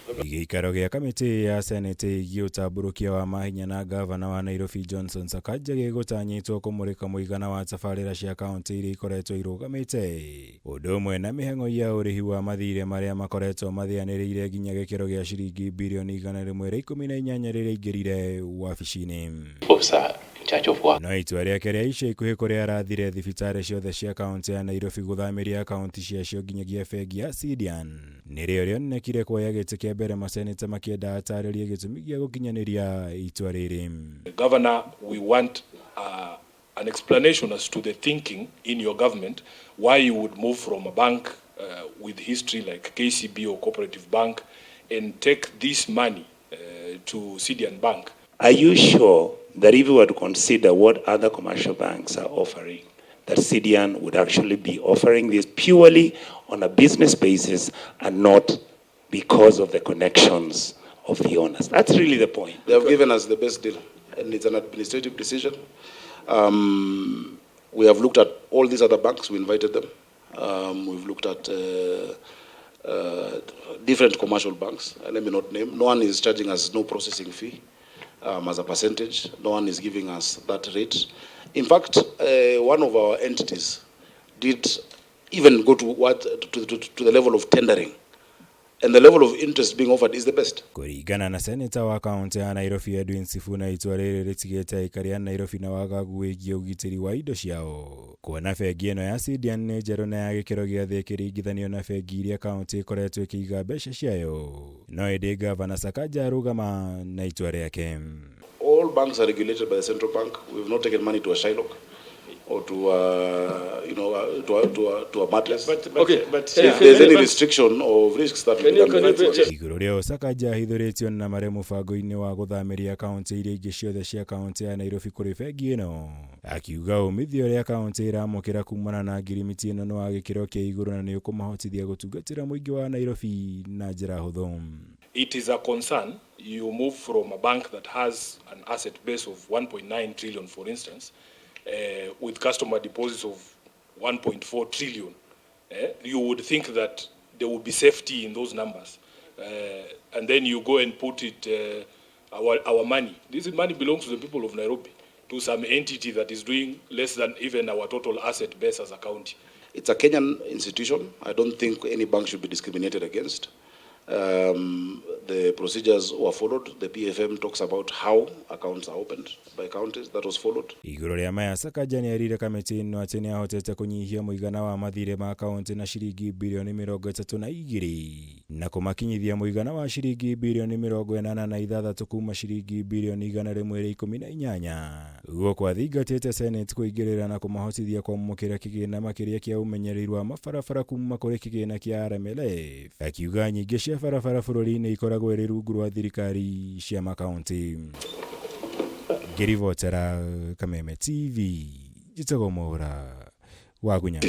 Gĩikaro gĩa kamĩtĩ ya Senate ĩgiĩ ũtambũrũkia wa mahinya na ngavana wa Nairobi Johnson Sakaja gĩgũtanyĩtwo kũmũrĩka mũigana wa tabarĩra cia kaunti iria ikoretwo irũgamĩte, ũndũ ũmwe na mĩhang'o ya ũrĩhi wa mathirĩ marĩa makoretwo mathĩanĩrĩire nginya gĩkĩro gĩa ciringi birioni 118 rĩrĩa aingĩrire wabici-inĩ. Officer in charge of work. No itua rĩake rĩa ica ikuhĩ kũrĩa arathire thibitarĩ ciothe cia kaunti ya Nairobi gũthamĩria akaunti ciacio nginyagia bengi ya Sidian nĩrĩo rĩonekire kuoya gĩtĩ kĩa mbere, maseneta makĩenda atarĩrie gĩtũmi gĩa gũkinyanĩria itua rĩrĩ. Governor, we want an explanation as to the thinking in your government why you would move from a bank with history like KCB or Cooperative Bank and take this money to Sidian Bank. Are you sure that if we were to consider what other commercial banks are offering, that Sidian would actually be offering this purely on a business basis and not because of the connections of the owners? That's really the point. They have given us the best deal, and it's an administrative decision. We have looked at all these other banks. We invited them. We've looked at different commercial banks. Let me not name. No one is charging us no processing fee as a percentage. No one is giving us that rate. In fact, one of our entities did even go to what to the level of tendering, and the level of interest being offered is the best. Kũringana na seneta wa kaunti ya Nairobi Edwin Sifuna, itua rĩrĩ rĩtigĩte aikari a Nairobi na wagagu wĩgiĩ ũgitĩri wa indo ciao, kuona bengi ĩno ya Sidian nĩ njerũ na ya gĩkĩro gĩa thĩ ĩkĩringithanio na bengi iria kaunti ĩkoretwo ĩkĩiga mbeca ciayo. No ĩndĩ gavana Sakaja arũgama na itua rĩake. All banks are regulated by the central bank. We've not taken money to a Shylock or to you know to a mattress. But, Okay. but If there's any restriction of risks, that will Can be you- done can by you the put- Igũrũ rĩa Sakaja ahithũrĩtio na marĩ mũbango-inĩ wa gũthamĩria kaunti iria ingĩ ciothe cia kaunti ya Nairobi kũrĩ bengi ĩno, akiuga umithio ũrĩa kaunti ĩramũkĩra kumana na ngirimiti ĩno nĩ wa gĩkĩro kĩa igũrũ na nĩ ũkũmahotithia gũtungatĩra mũingĩ wa Nairobi na njĩra hũthũ. It is a concern. You move from a bank that has an asset base of 1.9 trillion, for instance, with customer deposits of 1.4 trillion. You would think that there would be safety in those numbers. And then you go and put it, our money. This money belongs to the people of Nairobi, to some entity that is doing less than even our total asset base as a county. It's a Kenyan institution. I don't think any bank should be discriminated against. The procedures were followed. The PFM talks about how accounts are opened by counties. That was followed. Igũrũ rĩa maya, Sakaja nĩ erire kamĩtĩ ĩno atĩ nĩ ahotete kũnyihia mũigana wa mathirĩ ma kaunti na ciringi birioni 32 na kũmakinyithia mũigana wa ciringi birioni 86 kuma ciringi birioni 118, gũkũ athingatĩte Senate kũingĩrĩra na kũmahotithia kwamũkĩra kĩgĩna makĩria kĩa ũmenyereri wa mabarabara kuma kũrĩ kĩgĩna kĩa RMLF, akiuga nyingĩ cia barabara bũrũri-inĩ ikoragwo ĩrĩ rungu rwa thirikari cia makaunti. Ngĩribotera Kameme TV, njĩtagwo Mwaura Wagunya.